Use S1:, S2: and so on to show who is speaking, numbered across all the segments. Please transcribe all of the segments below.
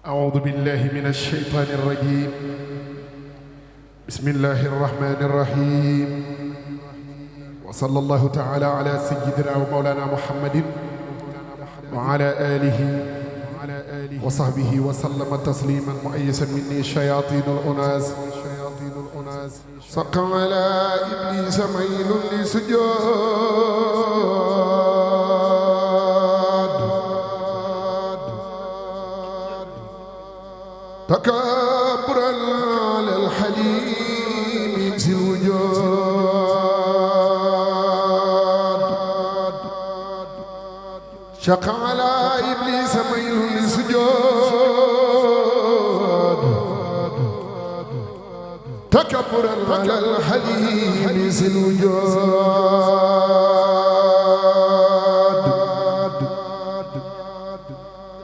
S1: أعوذ بالله من الشيطان الرجيم. بسم الله الرحمن الرحيم. وصلى الله تعالى على سيدنا ومولانا محمد وعلى آله وصحبه وسلم تسليما مؤيسا مني شياطين الأناس سق على إبليس ميل لسجود تكبرا على الحليم ذي الوجود شق على إبليس ميل لسجود تكبرا على الحليم ذي الوجود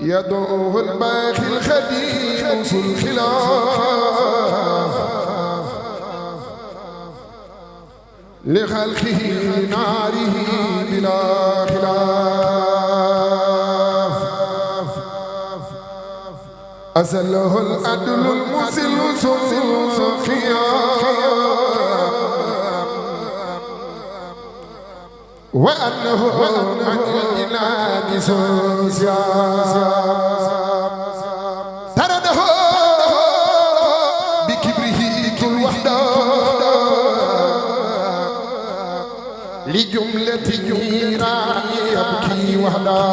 S1: يدعوه الباخي الخديم ذو الخلاف لخلقه لناره بلا خلاف أزله العدل المسل ذو الخيام وأنه عن الإنان ذو ترده بكبره كل وحده لجملة نيران يبكي وحده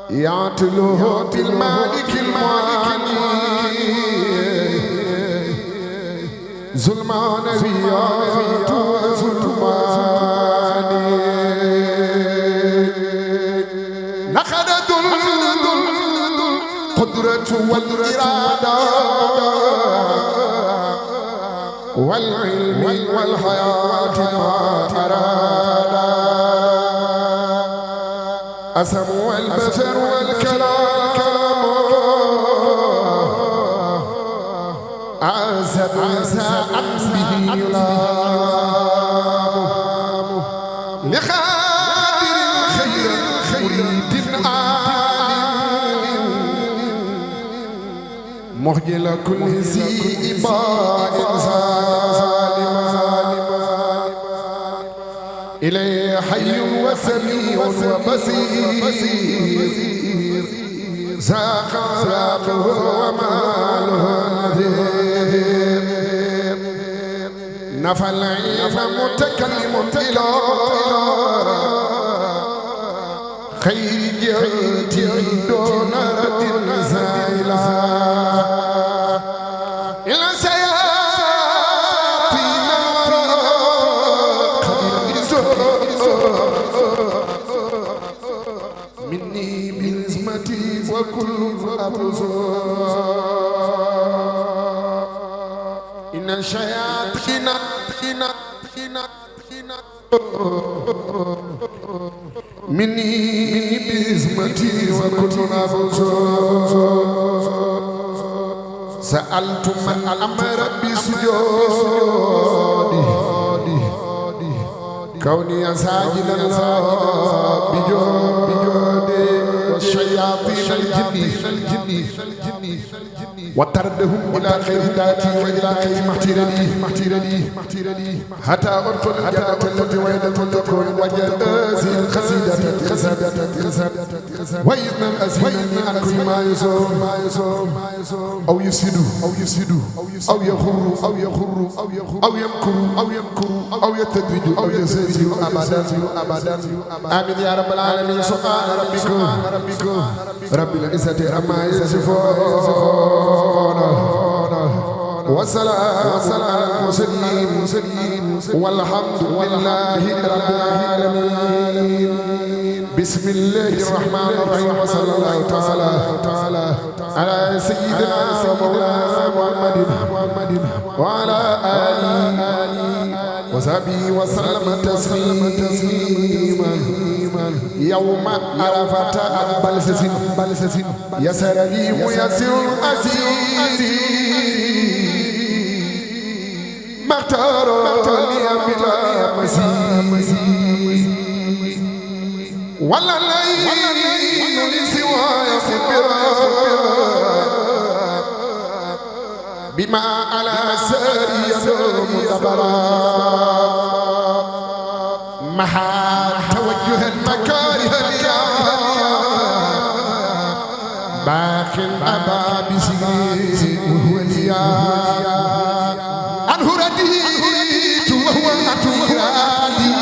S1: يعتله بالمالك المعاني ظلمان رياض وظلمان لقد القدرة والإرادة والعلم والحياة ما أراد أسم والبشر والكلام عزت ساعة به يلام لخادر الخير مريد عالم مخجل كل ذي إباء ظالم إليه حي وسميع وبصير زاخراته وماله نذير نفى العلم متكلم إلى خير جهتي دون رد زائلا إلى سياتين مني بنسمتي وكل أبصار إن الشياطين مني بنسمتي وكل أبصار سألت من أمر بسجودي كوني ساجدا بجودي والشياطين الجن وتردهم إلى خير ذاتي وإلى خير محتيرني حتى أدخل الجنة التي وعدت تكون وجدت القصيدة وإذن أزينني عن كل ما يصوم أو يفسد أو يخر أو يمكر أو يتدرج أو يزيد أبدا آمين يا رب العالمين سبحان ربك رب العزة عما يصفون وسلام على المرسلين والحمد لله رب العالمين بسم الله الرحمن الرحيم وصلى الله تعالى على سيدنا ومولانا محمد وعلى آله وصحبه وسلم تسليما يوم عرفة بلسس يسر لي ميسر أسيري مختار لي بلا مسيح ولا لي بما على ساري يدوم دبرا محا توجه المكاره باق الأبى بسيء وهو الياء عنه رديت وهو أطيرادي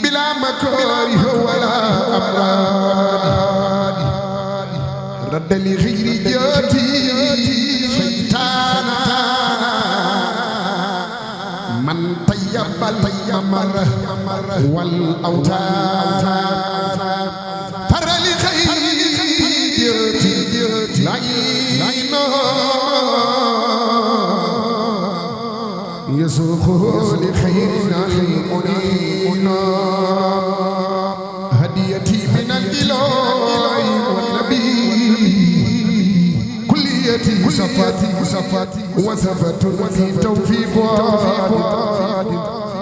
S1: بلا مكاره ولا أمراض رد لغير جاتي شيطانا من طيب اليمر والأوتاد فر لغير يسوقه لخيرنا المنينا هديتي من الإله والنبي كليتي صفاتي وصفة في توفيق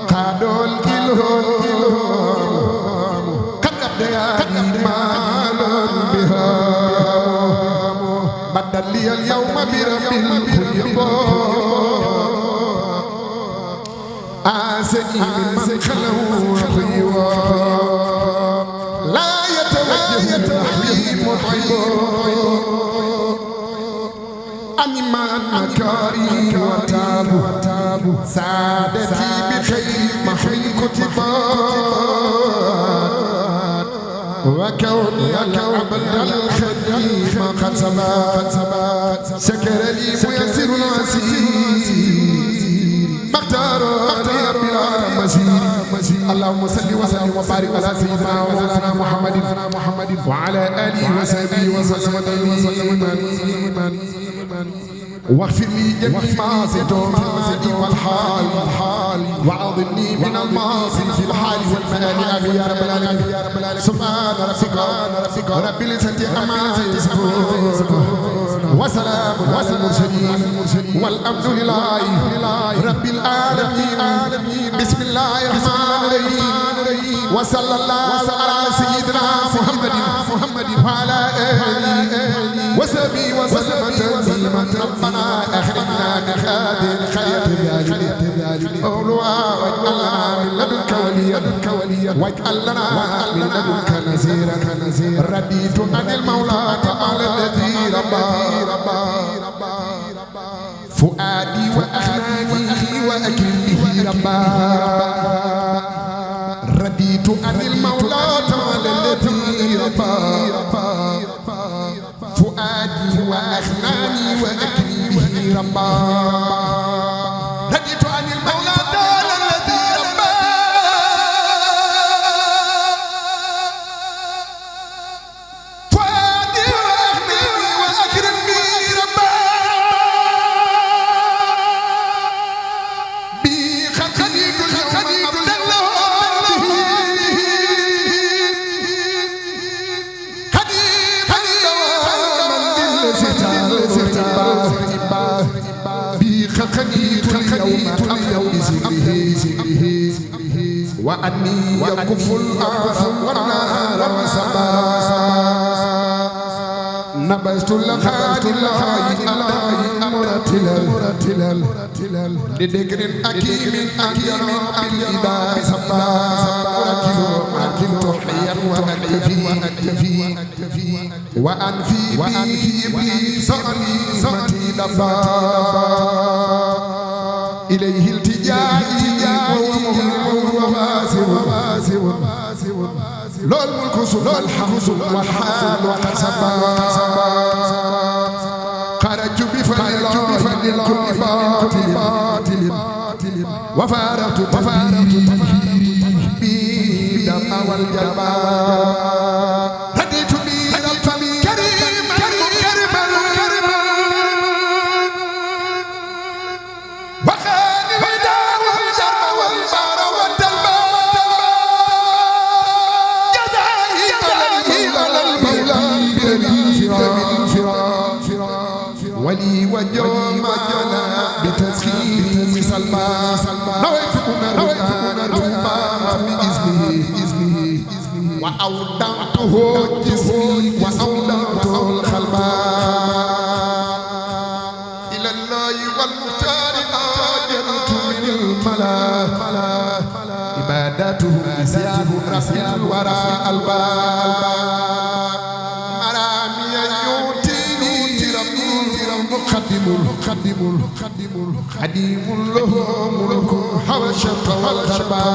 S1: قادوا الإلهام قد أبدأني مالا بها بدل لي اليوم برب الكل آسني من خلو خيوا لا يتوجه الرحيم محيبا أنمان مكاري وتاب سادتي بخير محي كتبات وكوني العبد الخديم قد سبات سكر لي ميسر العسير مختار بلا مسير اللهم صل وسلم وبارك على سيدنا ومولانا محمد وعلى آله وصحبه وسلم تسليما واغفر لي جميع ما زدت والحال وعظني من الماضي في الحال والمآل آمين يا رب العالمين سبحان ربك رب العزة عما يصفون وسلام على المرسلين والحمد لله رب العالمين بسم الله الرحمن الرحيم وصلى الله على سيدنا محمد وعلى آله وصحبه وسلم تسليما ربنا أخرجنا من هذه الحياة أولوا واجعلنا من لدنك وليا واجعل لنا من لدنك نذيرا رديت عن المولى تعالى الذي ربى فؤادي وأخلاقي وأكرم به ربا رديت عن المولى تعالى الذي ربى فؤادي وأخلاقي وأكرم به ربا رديت عن المولى تعالى الذي ربى فؤادي وأخلاقي وأكرم به ربا اليوم بذكره وأني يكف الآث والنار وسبا نبذت لخاد الله مرتلا لذكر أكيم بالإله سبا أكلت حيا وأكتفي وأنفي إبليس أنيمتي دبا إليه التجائي وواسر لو الملك سلو الحمد والحال وحسبا خرجت بفضل كل باطل وفارقت بدم والجبار هديت بي ربي كريما ولي وجوم بتسخير سلمى نويت أمر بإذنه وأودع وأعطه جسمي وأولاد القلب إلى الله والمختار آجلت من الملا عبادته إسياب رب الورى الباب مرامي يؤتيني مقدم خديم له ملك حوشة والغربى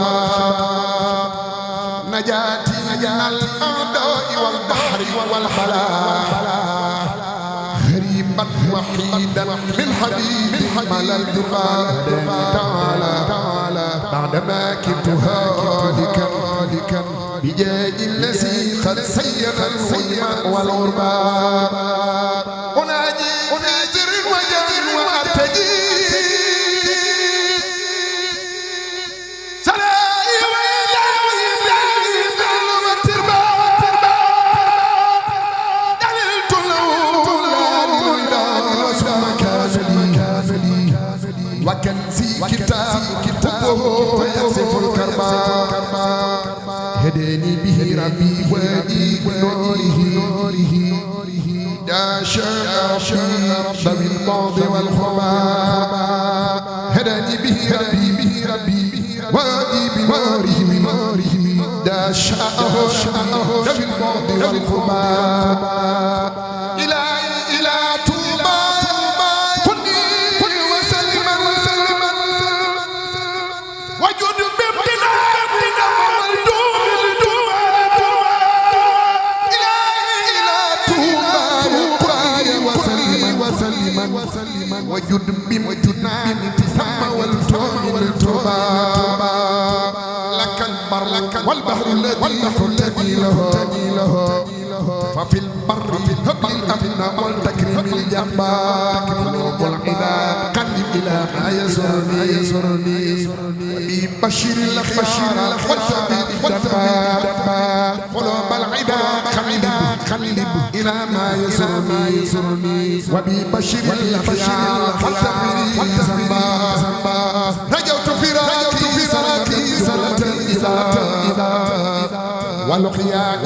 S1: نجاتي من الأعداء والبحر والبلاء غريبا وحيدا من حبيب ملا الجبال تعالى بعدما كنت هالكا بجاج الذي قد سير الخيام والغربى أناجي في زر وجر وأرتجي سلائي وإلهي بالتربى دللت له الولدان وسم كافلي وكنزي كتاب كتابه يصف الكربى هداني به ربي وادي بنوره داشا ذوي البعض والخباب هداني به ربي وادي بنوره داشا ذوي البعض والخباب إلى توبة كني وسلما وجد وجد بمجنان تسمى والتوبة لك البر والبحر الذي له ففي البر الأمن والتكريم الجبار والعباد قلب إلى ما يسرني بشر الأخيار والتبيد الدبار قلوب العباد خلب إلى ما يسرني وببشر الأخيار والتبيد الدبار رجوت فراقي سنة إذا ولقياك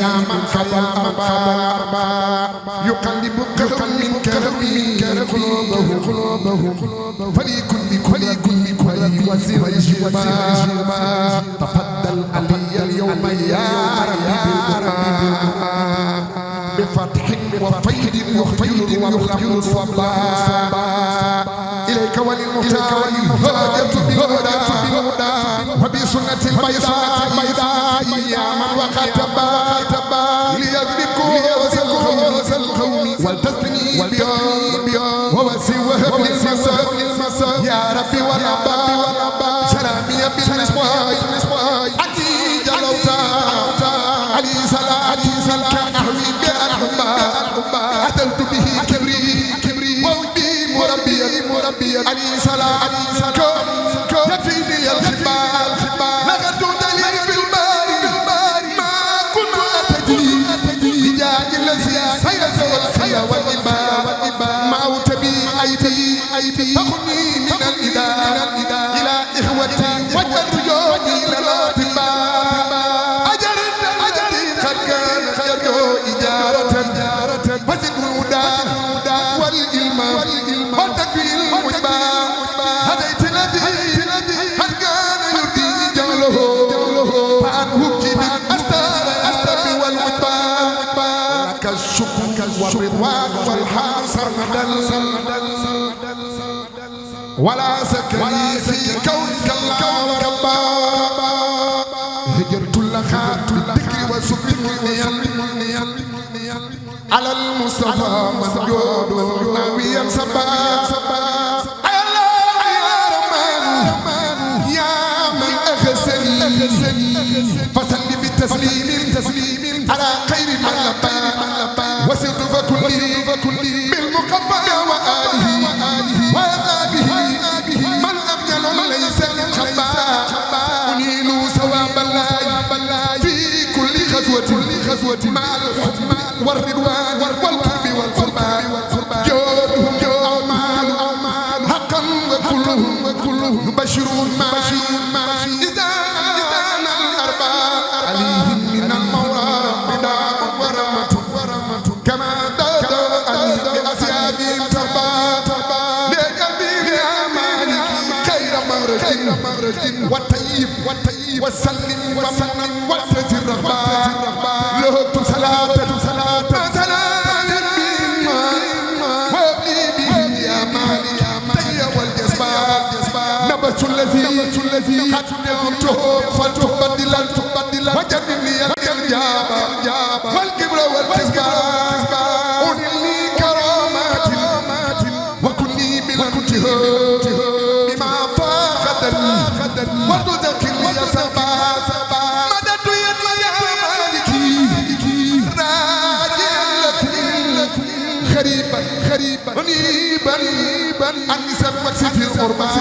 S1: يا من خبى الأرباب يقلب من كرمي قلوبه فليكن وزير الجبال تفضل علي اليوم يا ربي بفتح وفيد يخفيد الصبا إليك وللمختار هاجت بالهدى وبسنة البيضاء يا من وقتبا ليغربكم القوم والتثني بيوم ووسي وهب للمساء يا ربي والربا سلامي بالمصباح أتي جلوتا علي صلاتي كان أحوي بأرحبا أتلت به كبري وودي مربيا علي صلاتي يفيني الخبال لقد دليل بالبار ما كنت أتجي لجاء الذي سيزول الخيا والإباء ما أوتبي أيدي فخني من الإداء إلى إخوتي وجرجوني للأطباء أجري قد كان يرجو إجارة فزد الهدى والإلم والتكوين المجبى هديت الذي قد كان يرضي جهله فأنه كبير أستر والمجبى لك الشكر والرضوان والحمد سرمدا ولا سكري في كونك الله ربا هجرت لخات الذكر وسكر النيل على المصطفى مسجود ناويا سبا يا من أغسني فسلم بالتسليم على خير من لبى وسر فكلي بالمقبل وآله وآبه من أبجل ليس خبا أنيل ثواب الله في كل غزوة مع الحكم والرضوان والقرب والقربى جودهم أعمال حقا وكلهم بشرون معي إذا الأرباب عليهم من والطيب وسلم ومن وسج الرغبان لهبت صلاة وابلي به يا مالي تي والجزبان نبت الذي قد نعمته فتبدلا وجنبني الجاب والكبر والكذبان أنلي كرامات وكلي بالانتهاء بما فاخذني وتذكرني يا سبا مددت يدي يا مالكي راجعا لكم غريبا منيبا عني سبت في القربان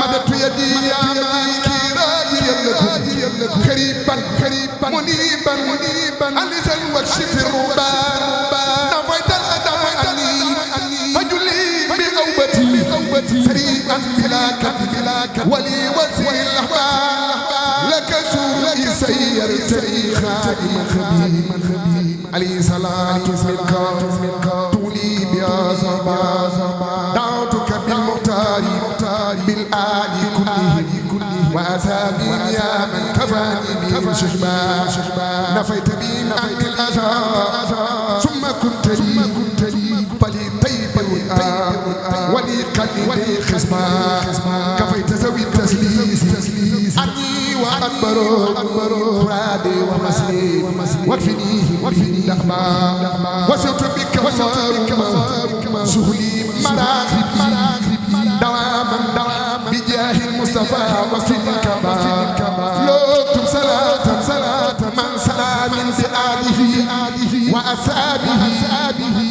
S1: مددت يدي يا مالكي راجعا لكم غريبا منيبا عني سبت في القربان نفيت الأداء عني فجلي بأوبتي سريعا بلا كتب ولي وزير الأحباب لك سوري سيرتني خادم خبيب عليه صلاة منك تولي بها دعوتك بالمختار بالآل كله وأسابي يا من كفاني به شجبا نفيت بي عن الأذى ثم كنت لي فلطيب الوئام ولي قلبي خصما كفيت ذوي التسليس عني وأكبر فرادي ومسلي واكفنيه لحما وسرت بك سهلي مراغبي دواما بجاه المصطفى وسلك لوكتب صلاة من سلام بآله وأسابه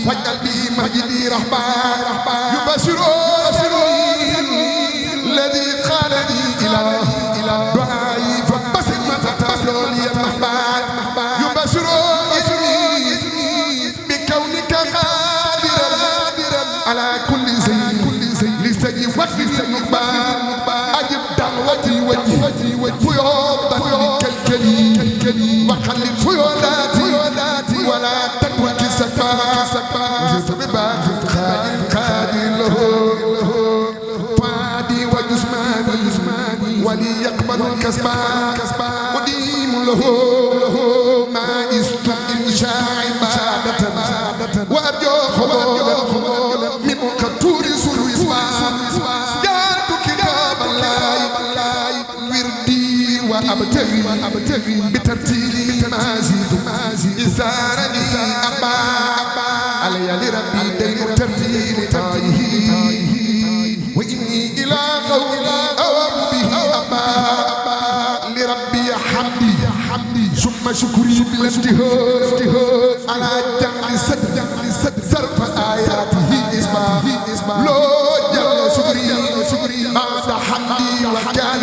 S1: واجعل به مجدي رحبان يبشر الذي قال لي إلى دعائي فبسم فتبسم لي المحبان يبشر بكونك قادرا على كل شيء لسجي وفي النقبان أجب دعوتي وجهي فيوضا كالكلي وخلي فيولاتي ولا تترك سكبا وجدت بباك قادر له فادي وجسماني ولي يقبل الكسبان قديم له ما إن شاء عبادة وأرجو خبولا من قطور سلو إسبان جعلت كتاب الله وردي وأبتغي بترتيلي مازيد إزارني أبا علي لربي دين ترتيل تايه وإني إلى قول أواب به أبا لربي حمدي ثم شكري بالانتهاء على جمع صدر صرف آياته إسبا لو جل شكري بعد حمدي وكان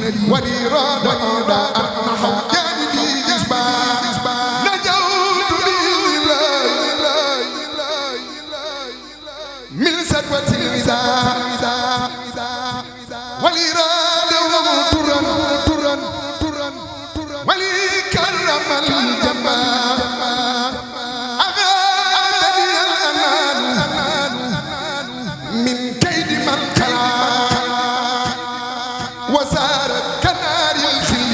S1: لي والإرادة أنه كان لي إسبا نجوت بالله من سدوة الوداع والإرادة طرا وليكرم الجمال أغادني الأمان من كيد من خلا وسار كنار الخل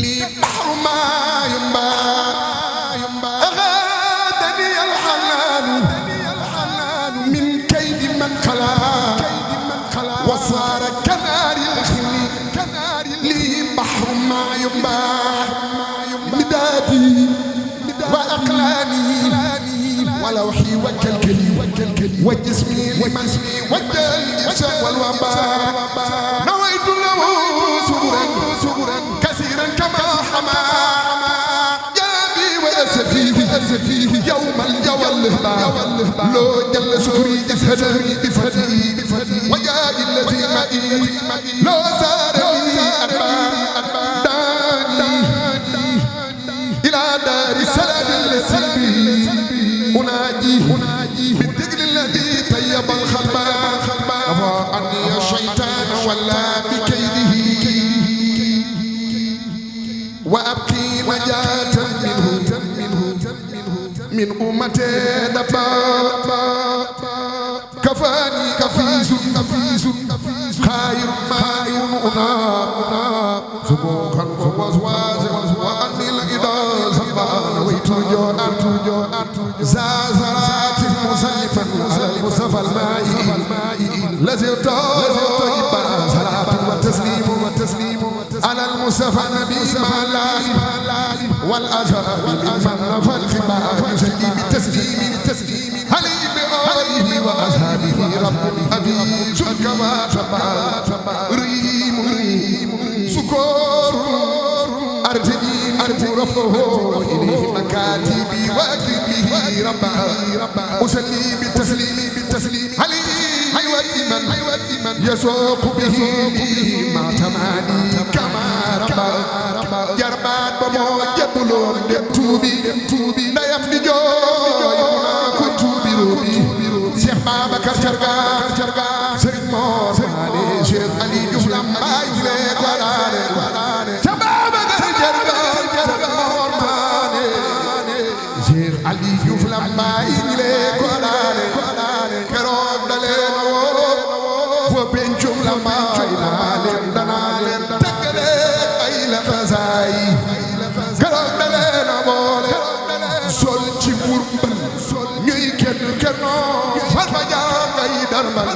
S1: لي بحر ما ينبع أغادني الحنان من كيد من خلا وسار كنار الخل لي بحر ما ينبع مدادي وأقلامي ولوحي وكالكلي وجسمي لمسمي والدليل والوباء نويت له سبرا كثيرا كما حما جابي وأسفيه يوم الجوال لو جل شكري إسهدني بفتي وجاء الذي معي لو سارني داني إلى دار السلام الذي أناجي بالذكر الذي طيب الخلب أفا عني الشيطان ولا بكيده وأبكي نجاة منه من أمتي دبا كفاني كفيز خير ما سبوكا ووسواس وأني الإله سبحان ويتوجو زازرات مسلفا على المصطفى المائي الذي طيب صلاة وتسليم على المصطفى النبي مع الله والأزهار من نفى الخبار يسلم بالتسليم عليه بآله وأصحابه رب أبي شركوا ريم سكور أرجو رفعه إليه مكاتبي وأكرمه ربا أسلي بالتسليم عليه وإمن يسوق به ما تماني كما ربا جربات بمو يبلون توبي لا يفني جوي كنت بروبي شيخ بابكر جرغا سرين مور مالي شيخ علي جفلم باي لك وراني شيخ بابكر جرغا مور مالي شيخ علي جفلم باي لك وراني كروب دلين وبنجم لما إلالين دنالين تكلي أي لفزاي كروب دلين أبولي sol ci burbal ñuy kenn farba jaam ngay darbal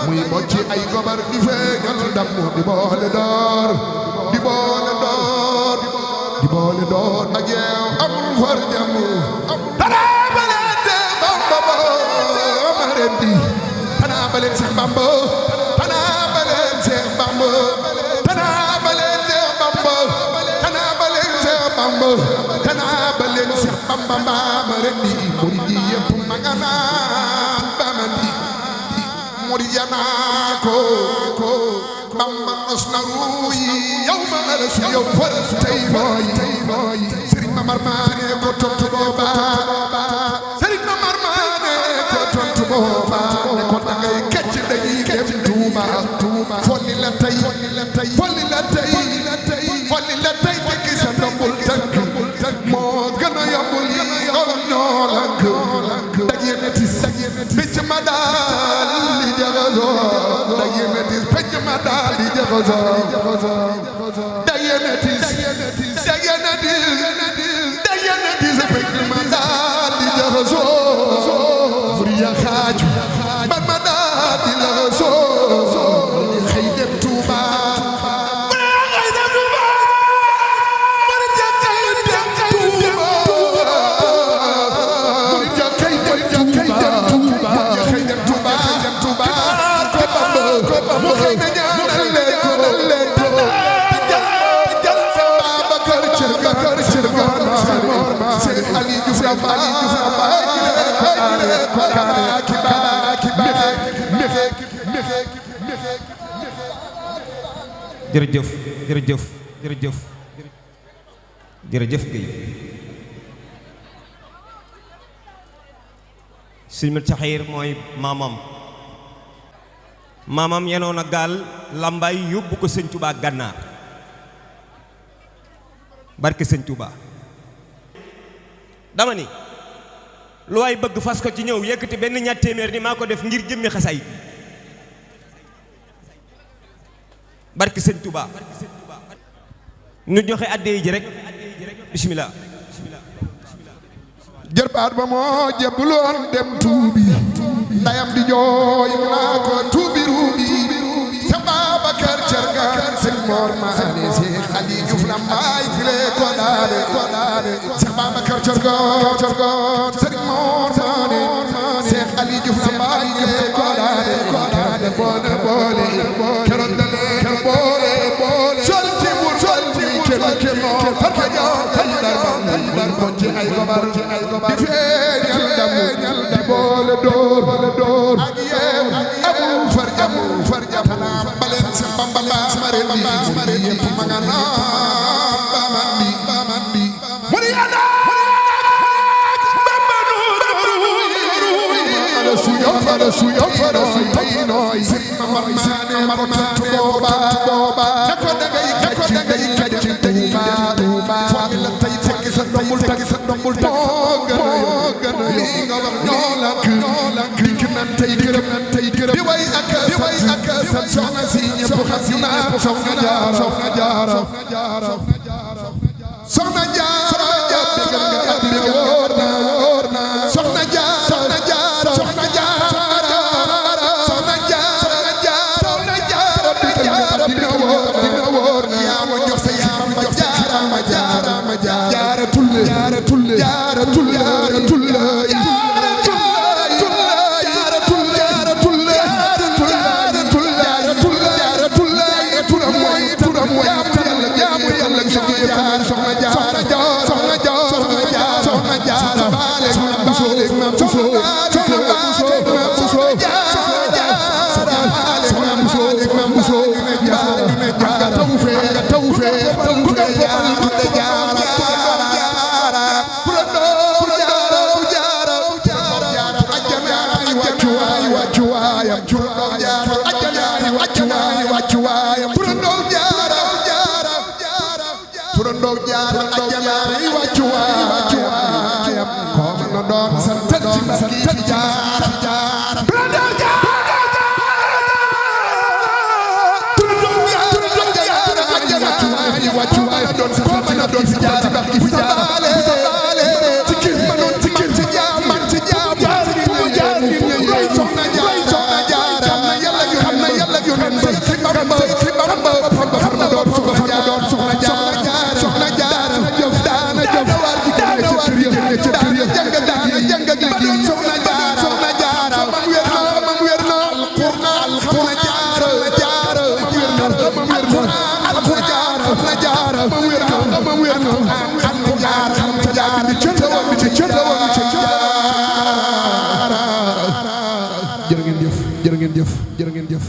S1: muy bocci ay gobar di feeñal damm di boole door ak yeew amul far jàmm tanaa baleen de bamba ma rendi tanaa baleen Seex Bamba tanaa baleen Seex Bamba tanaa baleen Seex Bamba tanaa baleen Seex Bamba tanaa baleen Seex Bamba ma rendi murid yi yëpp ma nga naan ba ma di murid ya naa ko Bamba nos na ruuy yow ma la su yow far tey mooy Sëriñ Mamar Maane ko tontu booba Sëriñ Mamar Maane ko tontu booba ne ko dangay kecc dañuy dem Tuuba folli la tey tekki sa ndombul tànk moo gën a yombul yi ñoo lank daje metis pecc ma daal li jaxasoo daje metis pecc ma daal li jaxasoo daje metis pecc ma daal li jaxasoo bur ya xaaju ban ma daal di laxasoo xëy dem Tuuba
S2: jërëjëf Guèye Sëñ Mat Saxiir mooy maamam yenoon a gaal lambaay yóbbu ko Sëñ Tuubaa Gànnaar barke Sëñ Tuubaa dama ni lu waay bëgg fas ko ci ñëw yëkkati benn ñaar téeméer ni maa ko def ngir jëmmi xasaay barke Sëñ Tuubaa ñu joxe adde ji rek bismillah
S1: jërbaat ba moo jebbuloon dem tuubi ndayam di jooy naa ko tuubi ruubi sa Babakar Cargaan Sëñ Mor Maane Seex Ali Juuf Lambaay file ko daane sa Babakar Cargaan Sëñ Mor Maane Seex Ali Juuf Lambaay file ko daane boole keroog dalee boole sol ci bur sol ci kenoo farka joo tay dar ko ci ay gobar di feeñal damu di boole door ak yeew amul far jam baleen sa Bamba ma rendi yëpp ma nga naan ba man di mu di yana Bamba nu suyo tay nooy Sëriñ Mamar Maane booba ne ko dangay kacc Tuuba foog la tay tekki sa ndombul moo gën a li nga wax ñoo lank dikk nan tey gërëm di way ak soxna si ñëpp xam naa soxna jaara soxna jaara soxna jaara déggal nga àddina wóor na soxna jaara soxna jaara soxna jaara soxna jaara soxna jaara déggal nga àddina wóor na yaa ma jox sa jaara ma jaara ma jaara tulle jaara tulle jaara tulle jaara tulle turandoo jaara ajjana yi wàccu waayam ko mën a doon santal ci Mbàkke jaara turandoo jaara ajjana yi wàccu waayam doon santal ci Mbàkke jaara ci kër ma doon ci kër ci jaam man ci jaam fu mu jaar nit ñi soxna jaara xam na yàlla yu nen ba ci Bamba xam na doon soxna jaara soxna jaara jëf daana jëf daana war di jëng di soxna jaara mam wér na alquran jaara jërë ngeen jëf